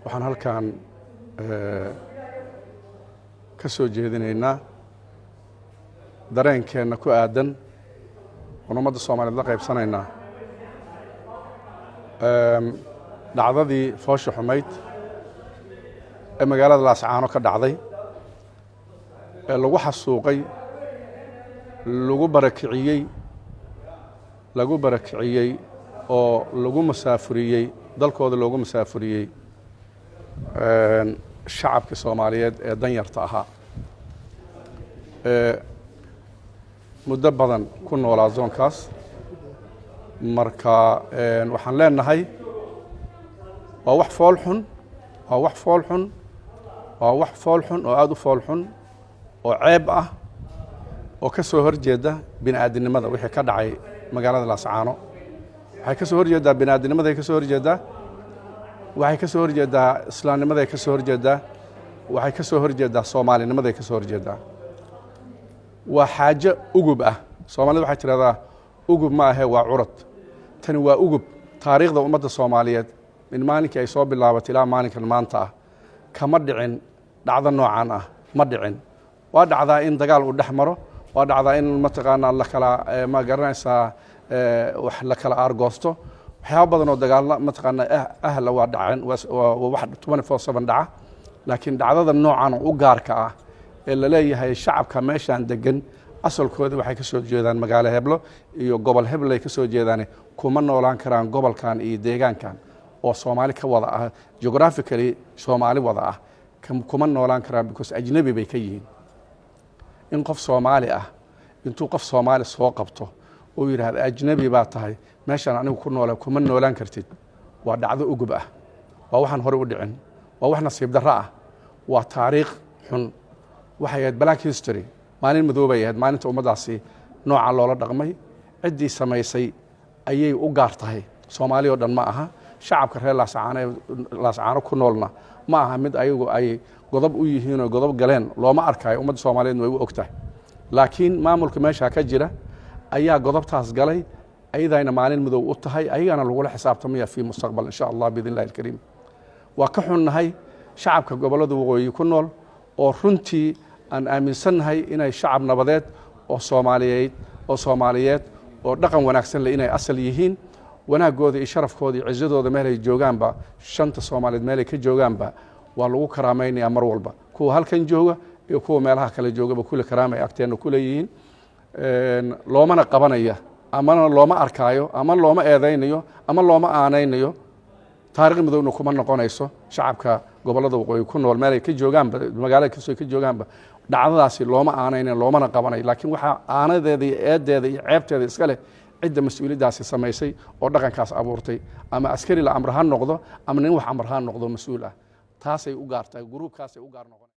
Waxaan halkan ka soo jeedinaynaa dareenkeenna ku aadan oon ummadda Soomaaliyeed la qaybsanaynaa dhacdadii foosha xumayd ee magaalada Laascaano ka dhacday, ee lagu xasuuqay, lagu barakiciyey oo lagu masaafuriyey, dalkooda loogu masaafuriyey shacabkii Soomaaliyeed ee danyarta ahaa ee muddo badan ku noolaa zoonkaas. Marka waxaan leenahay waa wax fool xun, waa wax fool xun, waa wax fool xun oo aada u fool xun oo ceeb ah oo ka soo horjeeda bini aadinimada. Wixii ka dhacay magaalada Laascaano waxay ka soo horjeedaa bini aadinimaday ka soo horjeedaa, waxay ka soo horjeedaa islaamnimaday ka soo horjeedaa, waxay ka soo horjeedaa soomaalinimaday ka soo horjeedaa. Waa xaajo ugub ah. Soomaalida waxay tidhahdaa ugub ma ahe, waa curad. Tani waa ugub. Taariikhda ummadda Soomaaliyeed min maalinkii ay soo bilaabatay ilaa maalinkan maanta ah kama dhicin dhacdo noocan ah, ma dhicin. Waa dhacdaa in dagaal uu dhex maro, waa dhacdaa in mataqaanaa la kala, ma garanaysaa, wax la kala aargoosto. Waxyaaba badan oo dagaalla mataqaanaa ahla waa dhaceen, waa wax 24/7 dhaca. Laakiin dhacdada noocan oo u gaarka ah ee la leeyahay shacabka meeshaan degan asalkooda waxay ka soo jeedaan magaalo heblo iyo gobol heblay ka soo jeedaan, kuma noolaan karaan gobolkan iyo deegaankan oo Soomaali ka wada ah, geographically Soomaali wada ah, kuma noolaan karaan because ajnabi bay ka yihiin. In qof Soomaali ah intuu qof Soomaali soo qabto oo yidhaahda ajnabi baa tahay, meeshaan anigu ku noole kuma noolaan kartid, waa dhacdo ugub ah, waa waxaan horey u dhicin, waa wax nasiib darro ah, waa taariikh xun. Waxay ahayd black history, maalin madoobay ahayd maalinta ummaddaasi noocan loola dhaqmay. Ciddii samaysay ayay u gaar tahay, Soomaali oo dhan ma aha. Shacabka reer Laascaano ee Laascaano ku noolna ma aha mid ayagu ay godob u yihiin oo godob galeen looma arkayo. Ummadda Soomaaliyeedna way u og tahay, laakiin maamulka meesha ka jira ayaa godobtaas galay, ayadayna maalin madow u tahay, ayagana lagula xisaabtamaya fi mustaqbal, insha Allah, biidn illahi alkariim. Waa ka xunnahay shacabka gobollada waqooyi ku nool oo runtii aan aaminsannahay inay shacab nabadeed oo Soomaaliyeed oo dhaqan wanaagsan leh inay asal yihiin. Wanaagooda iyo sharafkooda iyo cisadooda meelay joogaanba, shanta Soomaaliyeed meelay ka joogaanba, waa lagu karaamaynayaa mar walba. Kuwa halkan jooga iyo kuwa meelaha kale joogaba kulli karaamay agteenna ku leeyihiin. Loomana qabanaya amana looma arkaayo ama looma eedaynayo ama looma aanaynayo, taarikh madowna kuma noqonayso shacabka gobollada waqooyi ku nool meelay ka joogaanba, magaalada kastoo ka joogaanba. Dhacdadaasi looma aanaynayo, loomana qabanayo, laakiin waxaa aanadeeda iyo eedeeda iyo ceebteeda iska leh cidda mas-uuliyaddaasi samaysay oo dhaqankaas abuurtay, ama askari la amr ha noqdo ama nin wax amr ha noqdo mas-uul ah. Taasay u gaartahay, gruubkaasay u gaar noqon.